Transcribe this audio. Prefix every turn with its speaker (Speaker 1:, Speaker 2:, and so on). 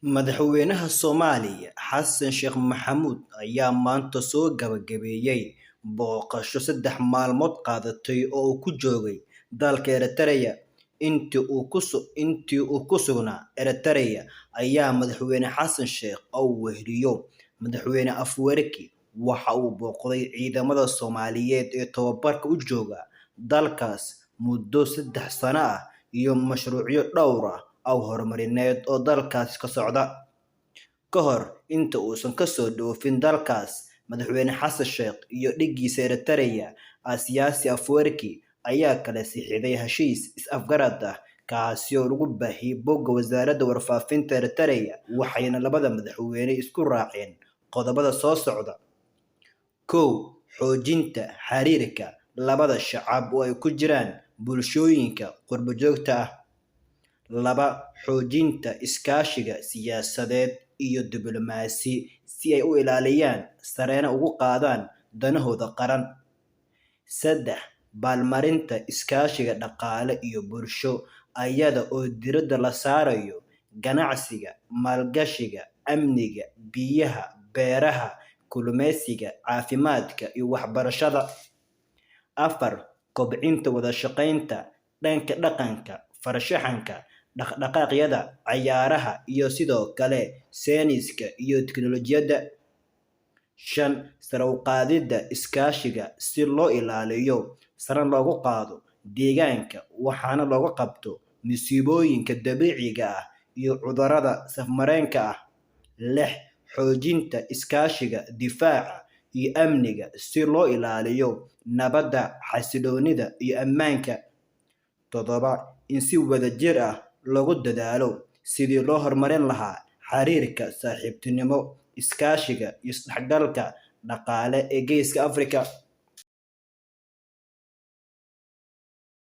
Speaker 1: Madaxweynaha Soomaaliya Xasan Sheekh Maxamuud ayaa maanta soo gabagabeeyay booqasho 3 maalmood qaadatay oo uu ku joogay dalka Eritrea. Intii uu ku sugnaa Eritrea ayaa Madaxweyne Xasan Sheekh oo uu weheliyo Madaxweyne Afwerki waxa uu booqday ciidamada Soomaaliyeed ee tababarka u jooga dalkaas muddo 3 sano ah iyo mashruucyo dhowr ah oo horumarineed oo dalkaas ka socda. Ka hor inta uusan ka soo dhoofin dalkaas, Madaxweyne Xasan Sheekh iyo dhiggiisa Eritrea Isaias Afwerki ayaa kala saxiixday heshiis is-afgarad ah kaasi oo lagu baahiyay bogga wasaaradda warfaafinta Eritrea, waxayna labada madaxweyne isku raaceen qodobada soo socda: 1. Xoojinta xiriirka labada shacab oo ay ku jiraan bulshooyinka qurbo-joogta ah. 2. Xoojinta iskaashiga siyaasadeed iyo diblomaasi si ay u ilaaliyaan sarena ugu qaadaan danahooda qaran. 3. Ballaarinta iskaashiga dhaqaale iyo bulsho iyada oo diiradda la saarayo ganacsiga, maalgashiga, amniga, biyaha, beeraha, kalluumeysiga, caafimaadka iyo waxbarashada. 4. Kobcinta wada shaqeynta dhanka dhaqanka, farshaxanka, dhaqdhaqaaqyada, ciyaaraha, iyo sidoo kale sayniska iyo tiknoolajiyadda. 5. Sare u qaadida iskaashiga si loo ilaaliyo sarena loogu qaado deegaanka waxna looga qabto musiibooyinka dabiiciga ah iyo cudurrada safmareenka ah. 6. Xoojinta iskaashiga difaaca iyo amniga si loo ilaaliyo nabadda, xasilloonida iyo ammaanka. 7. In si wadajir ah loogu dadaalo sidii loo horumarin lahaa xiriirka saaxiibtinimo, iskaashiga iyo isdhexgalka dhaqaale ee Geeska Afrika.